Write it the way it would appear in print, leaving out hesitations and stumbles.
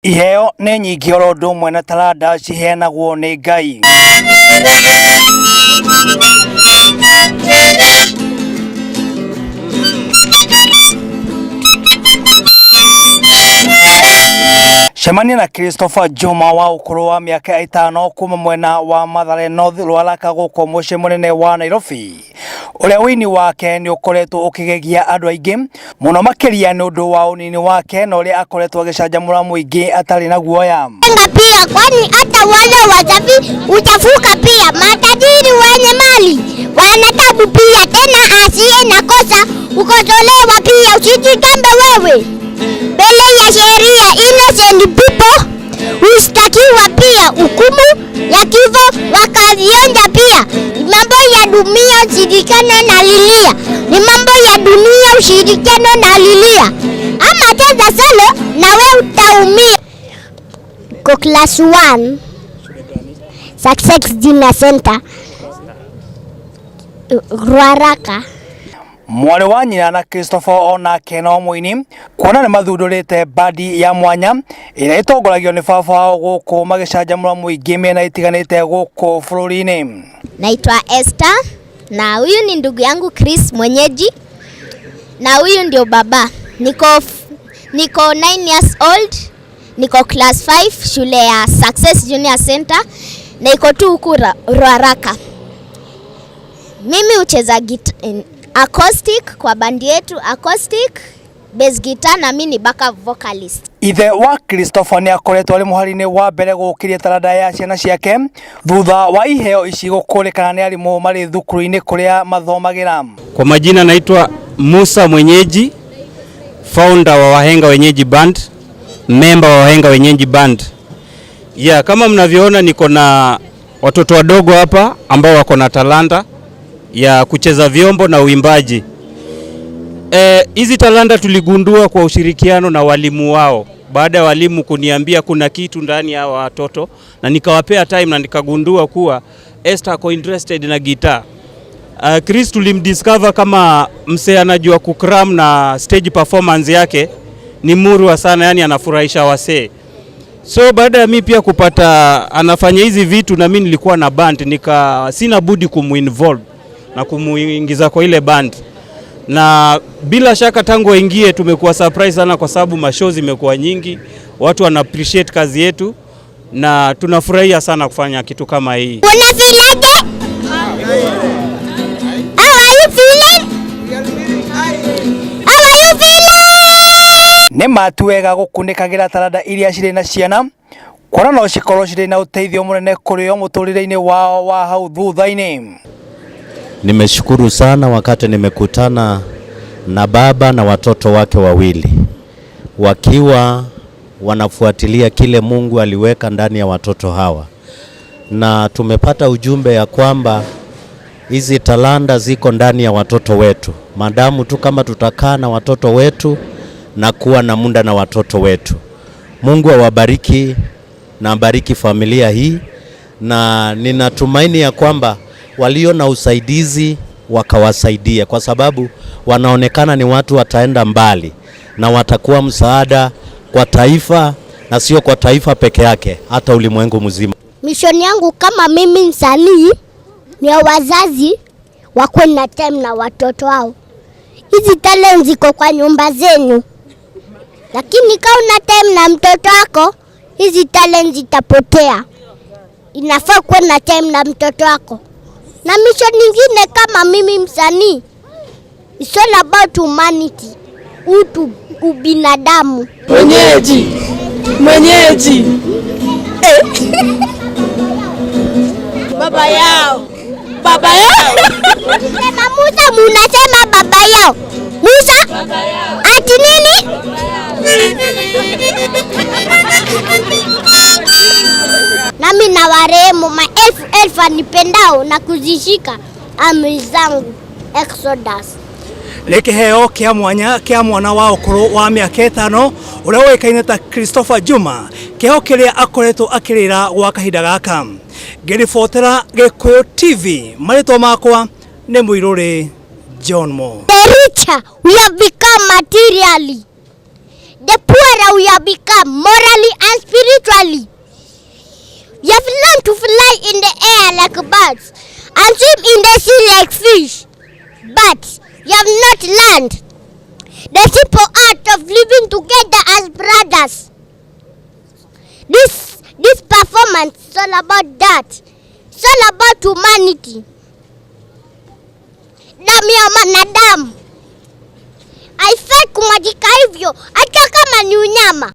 Iheo nĩ nyingĩ oro ũndũ ũmwe na taranda ciheanagwo nĩ Ngai. Cemania na Christopher Juma wa ũkũrũ wa mĩaka 5 kuma mwena wa Mathare North Ruaraka gũkũ mũciĩ mũnene wa Nairobi, ũrĩa ũini wake nĩ ũkoretwo ũkĩgegia andũ aingĩ mũno makĩria nĩ ũndũ wa ũnini wake na ũrĩa akoretwo agĩcanjamũra mũingĩ atarĩ na guoya. Pia kwani hata wale wasafi uchafuka pia, matajiri wenye mali wanatabu pia, tena asiye na kosa ukosolewa pia. Usijigambe wewe mbele ya sheria, innocent people ushtakiwa pia, hukumu ya kifo wakavionja pia. Mambo ya dunia ushirikiano na lilia, ni mambo ya dunia ushirikiano na lilia, ama cheza solo na we utaumia. Ko class 1 Success Junior Center, Ruaraka. Mwarĩ wa nyina na Christopher onake no mũini, kuona nĩ mathundũrĩte bandi ya mwanya ĩrĩa ĩtongoragio nĩ baba wao gũkũ magĩcanjamũra mũingĩ mĩena ĩtiganĩte gũkũ bũrũri-inĩ. Naitwa Esther na huyu ni ndugu yangu Chris mwenyeji na huyu ndio baba. Niko 9 years old, niko class 5 shule ya Success Junior Center na iko tu huku Ruaraka. Mimi hucheza acoustic kwa bandi yetu, acoustic, bass guitar na mimi ni backup vocalist. Ithe wa Christopher nĩ akoretwo arĩ mũhari-inĩ wa mbere gũkĩria taranda ya ciana ciake thutha wa iheo ici gũkũrĩkana nĩ arimũ marĩ thukuru-inĩ kũrĩa mathomagĩra. Kwa majina naitwa Musa Mwenyeji, founder wa Wahenga Wenyeji Band, member wa Wahenga Wenyeji Band. Yeah, kama mnavyoona niko na watoto wadogo hapa ambao wako na talanta ya kucheza vyombo na uimbaji. Hizi talanta tuligundua kwa ushirikiano na walimu wao. Baada ya walimu kuniambia kuna kitu ndani ya watoto, na nikawapea time na nikagundua kuwa Esther ako interested na guitar. Chris tulimdiscover kama msee anajua kukram na stage performance yake ni murwa sana, yani anafurahisha wasee. So baada ya mi pia kupata anafanya hizi vitu na mi nilikuwa na band, nika sina budi kumuinvolve na kumuingiza kwa ile band. Na bila shaka tangu aingie tumekuwa surprise sana kwa sababu mashow zimekuwa nyingi, watu wana appreciate kazi yetu na tunafurahia sana kufanya kitu kama hii. Una feel aje? How are you feeling? How are you feeling? Nĩ matu wega gũkunĩkagĩra taranda iria cirĩ na ciana kuona no cikorwo cirĩ na ũteithio mũnene kũrĩ o mũtũrĩre-inĩ wao wa hau thutha-inĩ. Nimeshukuru sana wakati nimekutana na baba na watoto wake wawili wakiwa wanafuatilia kile Mungu aliweka ndani ya watoto hawa, na tumepata ujumbe ya kwamba hizi talanta ziko ndani ya watoto wetu, madamu tu kama tutakaa na watoto wetu na kuwa na muda na watoto wetu. Mungu awabariki na abariki familia hii, na ninatumaini ya kwamba walio na usaidizi wakawasaidia, kwa sababu wanaonekana ni watu wataenda mbali na watakuwa msaada kwa taifa, na sio kwa taifa peke yake, hata ulimwengu mzima. Mission yangu kama mimi msanii ni ya wazazi wakuwe na time na watoto wao. Hizi talent ziko kwa nyumba zenyu, lakini kama una time na mtoto wako, hizi talent zitapotea. Inafaa kuwa na time na mtoto wako. Na mission nyingine kama mimi msanii, it's all about humanity, utu, ubinadamu. Mwenyeji, mwenyeji. Baba yao, baba yao. Sema Musa, munasema baba yao. Musa ati nini? Nami na warehemu maelfu elfu anipendao na kuzishika amri zangu. Exodus. Nĩ kĩheo kĩa mwanya kĩa mwana wa ũkũrũ wa mĩaka 5 ũrĩa ũĩkaine ta Christopher Juma, kĩheo kĩrĩa akoretwo akĩrĩra gwa kahinda gaka. Ngĩribotera Gĩkũyũ TV, marĩtwa makwa nĩ Mũirũrĩ John Mo. The richer we have become materially, the poorer we have become morally and mbali. You have learned to fly in the air like birds and swim in the sea like fish. But you have not learned the simple art of living together as brothers. This performance is all about that. It's all about humanity. Damu ya mwanadamu haifai kumwagika hivyo, hata kama ni unyama.